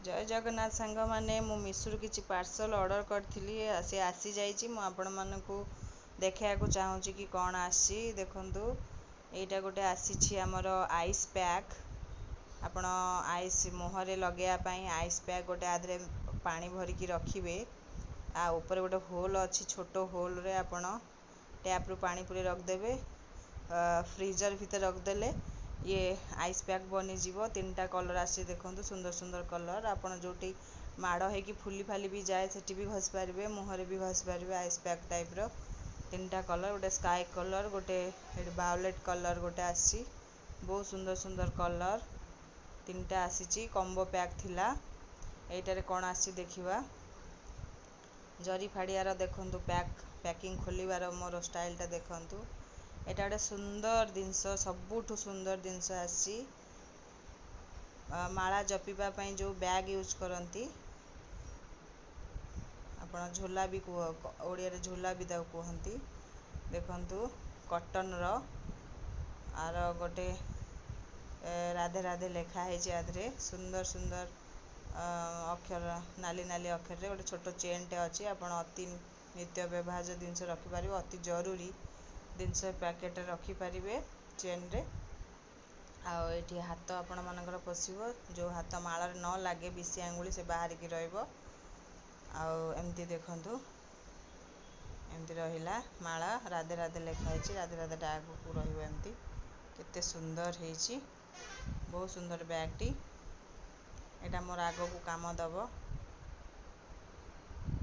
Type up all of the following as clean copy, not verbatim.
ଜୟ ଜଗନ୍ନାଥ ସାଙ୍ଗମାନେ, ମୁଁ ମିଶୋରୁ କିଛି ପାର୍ସଲ୍ ଅର୍ଡ଼ର କରିଥିଲି, ସେ ଆସିଯାଇଛି। ମୁଁ ଆପଣମାନଙ୍କୁ ଦେଖାଇବାକୁ ଚାହୁଁଛି କି କ'ଣ ଆସିଛି। ଦେଖନ୍ତୁ, ଏଇଟା ଗୋଟେ ଆସିଛି ଆମର ଆଇସ୍ ପ୍ୟାକ୍। ଆପଣ ଆଇସ୍ ମୁହଁରେ ଲଗାଇବା ପାଇଁ ଆଇସ୍ ପ୍ୟାକ୍ ଗୋଟେ, ଆ ପାଣି ଭରିକି ରଖିବେ। ଆଉ ଉପରେ ଗୋଟେ ହୋଲ୍ ଅଛି, ଛୋଟ ହୋଲ୍ରେ ଆପଣ ଟ୍ୟାପ୍ରୁ ପାଣି ପୁରେଇ ରଖିଦେବେ, ଫ୍ରିଜର୍ ଭିତରେ ରଖିଦେଲେ ଇଏ ଆଇସ୍ ପ୍ୟାକ୍ ବନିଯିବ। ତିନିଟା କଲର୍ ଆସିଛି, ଦେଖନ୍ତୁ, ସୁନ୍ଦର ସୁନ୍ଦର କଲର୍। ଆପଣ ଯେଉଁଠି ମାଡ଼ ହେଇକି ଫୁଲି ଫାଲି ବି ଯାଏ, ସେଠି ବି ଘଷି ପାରିବେ, ମୁହଁରେ ବି ଘଷି ପାରିବେ। ଆଇସ୍ ପ୍ୟାକ୍ ଟାଇପ୍ର ତିନିଟା କଲର୍, ଗୋଟେ ସ୍କାଏ କଲର୍, ଗୋଟେ ଏଠି ଭାଓଲେଟ୍ କଲର୍ ଗୋଟେ ଆସିଛି। ବହୁତ ସୁନ୍ଦର ସୁନ୍ଦର କଲର୍ ତିନିଟା ଆସିଛି, କମ୍ବୋ ପ୍ୟାକ୍ ଥିଲା। ଏଇଟାରେ କ'ଣ ଆସିଛି ଦେଖିବା। ଜରି ଫାଡ଼ିଆର ଦେଖନ୍ତୁ, ପ୍ୟାକିଂ ଖୋଲିବାର ମୋର ଷ୍ଟାଇଲଟା ଦେଖନ୍ତୁ। ଏଇଟା ଗୋଟେ ସୁନ୍ଦର ଜିନିଷ, ସବୁଠୁ ସୁନ୍ଦର ଜିନିଷ ଆସିଛି। ମାଳା ଜପିବା ପାଇଁ ଯେଉଁ ବ୍ୟାଗ୍ ୟୁଜ୍ କରନ୍ତି ଆପଣ, ଝୋଲା ବି କୁହ, ଓଡ଼ିଆରେ ଝୋଲା ବି ତାକୁ କୁହନ୍ତି। ଦେଖନ୍ତୁ, କଟନର ଆର ଗୋଟେ ରାଧେ ରାଧେ ଲେଖା ହେଇଛି ଆଧିରେ ସୁନ୍ଦର ସୁନ୍ଦର ଅକ୍ଷର, ନାଲି ନାଲି ଅକ୍ଷରରେ। ଗୋଟେ ଛୋଟ ଚେନ୍ଟେ ଅଛି, ଆପଣ ଅତି ନିତ୍ୟ ବ୍ୟବହାର୍ଯ୍ୟ ଜିନିଷ ରଖିପାରିବେ, ଅତି ଜରୁରୀ ଜିନିଷ ପ୍ୟାକେଟ୍ରେ ରଖିପାରିବେ ଚେନ୍ରେ। ଆଉ ଏଇଠି ହାତ ଆପଣମାନଙ୍କର ପଶିବ, ଯେଉଁ ହାତ ମାଳରେ ନ ଲାଗେ, ବିଶି ଆଙ୍ଗୁଳି ସେ ବାହାରିକି ରହିବ। ଆଉ ଏମିତି ଦେଖନ୍ତୁ, ଏମିତି ରହିଲା ମାଳା, ରାଧେ ରାଧେ ଲେଖା ହେଇଛି, ରାଧେ ରାଧେଟା ଆଗକୁ ରହିବ ଏମିତି। କେତେ ସୁନ୍ଦର ହେଇଛି, ବହୁତ ସୁନ୍ଦର ବ୍ୟାଗ୍ଟି। ଏଇଟା ମୋର ଆଗକୁ କାମ ଦେବ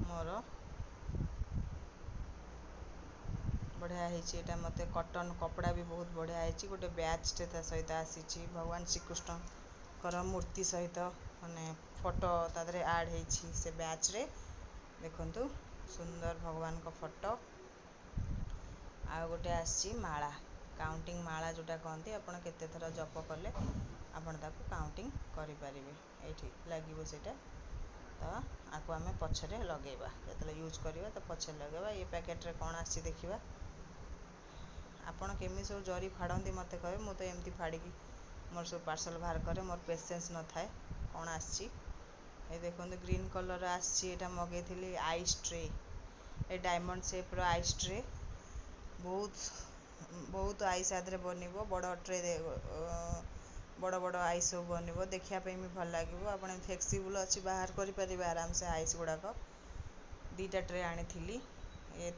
ମୋର। ବଢ଼ିଆ ହେଇଛି ଏଇଟା ମୋତେ। କଟନ୍ କପଡ଼ା ବି ବହୁତ ବଢ଼ିଆ ହେଇଛି। ଗୋଟେ ବ୍ୟାଜ୍ଟେ ତା ସହିତ ଆସିଛି, ଭଗବାନ ଶ୍ରୀକୃଷ୍ଣଙ୍କର ମୂର୍ତ୍ତି ସହିତ, ମାନେ ଫଟୋ ତା ଦେହରେ ଆଡ଼୍ ହେଇଛି ସେ ବ୍ୟାଜ୍ରେ। ଦେଖନ୍ତୁ, ସୁନ୍ଦର ଭଗବାନଙ୍କ ଫଟୋ। ଆଉ ଗୋଟେ ଆସିଛି ମାଳା, କାଉଣ୍ଟିଂ ମାଳା ଯେଉଁଟା କହନ୍ତି। ଆପଣ କେତେ ଥର ଜପ କଲେ ଆପଣ ତାକୁ କାଉଣ୍ଟିଂ କରିପାରିବେ। ଏଇଠି ଲାଗିବ ସେଇଟା, ତ ଆକୁ ଆମେ ପଛରେ ଲଗେଇବା, ଯେତେବେଳେ ୟୁଜ୍ କରିବା ତ ପଛରେ ଲଗେଇବା। ଏ ପ୍ୟାକେଟ୍ରେ କ'ଣ ଆସିଛି ଦେଖିବା। ଆପଣ କେମିତି ସବୁ ଜରି ଫାଡ଼ନ୍ତି ମୋତେ କହିବେ। ମୁଁ ତ ଏମିତି ଫାଡ଼ିକି ମୋର ସବୁ ପାର୍ସଲ୍ ବାହାର କରେ, ମୋର ପେସେନ୍ସ ନଥାଏ। କ'ଣ ଆସିଛି ଏ ଦେଖନ୍ତୁ, ଗ୍ରୀନ୍ କଲର୍ ଆସିଛି। ଏଇଟା ମଗେଇଥିଲି ଆଇସ୍ ଟ୍ରେ, ଏ ଡାଇମଣ୍ଡ ସେପ୍ର ଆଇସ୍ ଟ୍ରେ। ବହୁତ ବହୁତ ଆଇସ୍ ଆଧିରେ ବନିବ, ବଡ଼ ଟ୍ରେ, ବଡ଼ ବଡ଼ ଆଇସ୍ ସବୁ ବନିବ, ଦେଖିବା ପାଇଁ ବି ଭଲ ଲାଗିବ। ଆପଣ ଫ୍ଲେକ୍ସିବୁଲ୍ ଅଛି, ବାହାର କରିପାରିବେ ଆରାମସେ ଆଇସ୍ ଗୁଡ଼ାକ। ଦୁଇଟା ଟ୍ରେ ଆଣିଥିଲି। ଏ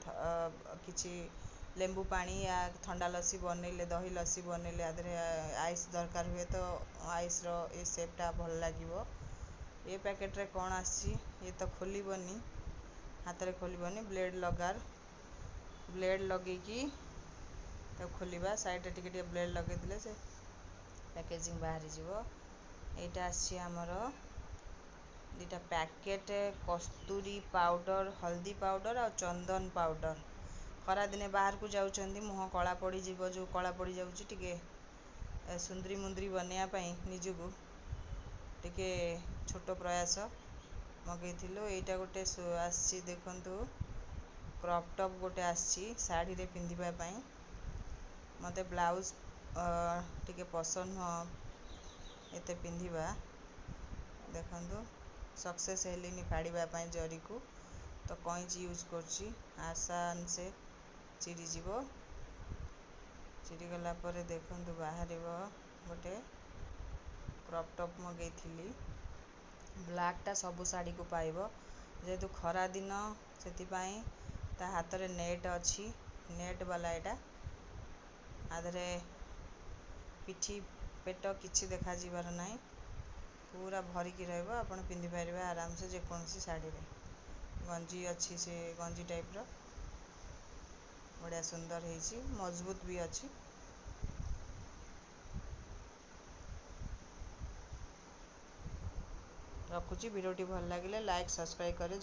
କିଛି ଲେମ୍ବୁ ପାଣି ୟା ଥଣ୍ଡା ଲସି ବନେଇଲେ, ଦହି ଲସି ବନେଇଲେ ଆଧିରେ ଆଇସ୍ ଦରକାର ହୁଏ, ତ ଆଇସ୍ର ଏ ସେପ୍ଟା ଭଲ ଲାଗିବ। ଏ ପ୍ୟାକେଟ୍ରେ କ'ଣ ଆସିଛି? ଇଏ ତ ଖୋଲିବନି, ହାତରେ ଖୋଲିବନି, ବ୍ଲେଡ଼୍ ଲଗାର, ବ୍ଲେଡ଼୍ ଲଗେଇକି ତାକୁ ଖୋଲିବା। ସାଇଡ଼୍ରେ ଟିକେ ଟିକେ ବ୍ଲେଡ଼୍ ଲଗେଇଦେଲେ ସେ ପ୍ୟାକେଜିଂ ବାହାରିଯିବ। ଏଇଟା ଆସିଛି ଆମର ଦୁଇଟା ପ୍ୟାକେଟ୍ କସ୍ତୁରୀ ପାଉଡ଼ର, ହଳଦୀ ପାଉଡ଼ର ଆଉ ଚନ୍ଦନ ପାଉଡ଼ର। ଖରାଦିନେ ବାହାରକୁ ଯାଉଛନ୍ତି, ମୁହଁ କଳା ପଡ଼ିଯିବ, ଯେଉଁ କଳା ପଡ଼ିଯାଉଛି, ଟିକେ ସୁନ୍ଦରୀ ମୁନ୍ଦ୍ରୀ ବନେଇବା ପାଇଁ ନିଜକୁ ଟିକେ ଛୋଟ ପ୍ରୟାସ ମଗେଇଥିଲୁ। ଏଇଟା ଗୋଟେ ଆସିଛି, ଦେଖନ୍ତୁ, କ୍ରପ୍ ଟପ୍ ଗୋଟେ ଆସିଛି ଶାଢ଼ୀରେ ପିନ୍ଧିବା ପାଇଁ। ମୋତେ ବ୍ଲାଉଜ୍ ଟିକେ ପସନ୍ଦ ନୁହଁ ଏତେ ପିନ୍ଧିବା। ଦେଖନ୍ତୁ, ସକ୍ସେସ୍ ହେଲିନି ଫାଡ଼ିବା ପାଇଁ ଜରିକୁ, ତ କଇଁଚି ୟୁଜ୍ କରୁଛି, ଆସାନସେ ଚିରିଯିବ। ଚିରିଗଲା ପରେ ଦେଖନ୍ତୁ ବାହାରିବ ଗୋଟେ କ୍ରପ୍ ଟପ୍। ମଗେଇଥିଲି ବ୍ଲାକ୍ଟା, ସବୁ ଶାଢ଼ୀକୁ ପାଇବ। ଯେହେତୁ ଖରା ଦିନ, ସେଥିପାଇଁ ତା ହାତରେ ନେଟ୍ ଅଛି, ନେଟ୍ ବାଲା ଏଇଟା। ଆଧିରେ ପିଠି ପେଟ କିଛି ଦେଖାଯିବାର ନାହିଁ, ପୁରା ଭରିକି ରହିବ। ଆପଣ ପିନ୍ଧିପାରିବେ ଆରାମସେ ଯେକୌଣସି ଶାଢ଼ୀରେ। ଗଞ୍ଜି ଅଛି, ସେ ଗଞ୍ଜି ଟାଇପ୍ର, ବଢ଼ିଆ ସୁନ୍ଦର ହେଇଛି, ମଜବୁତ ବି ଅଛି। ରଖୁଛି। ଭିଡ଼ିଓଟି ଭଲ ଲାଗିଲେ ଲାଇକ୍, ସବସ୍କ୍ରାଇବ୍ କରିବେ।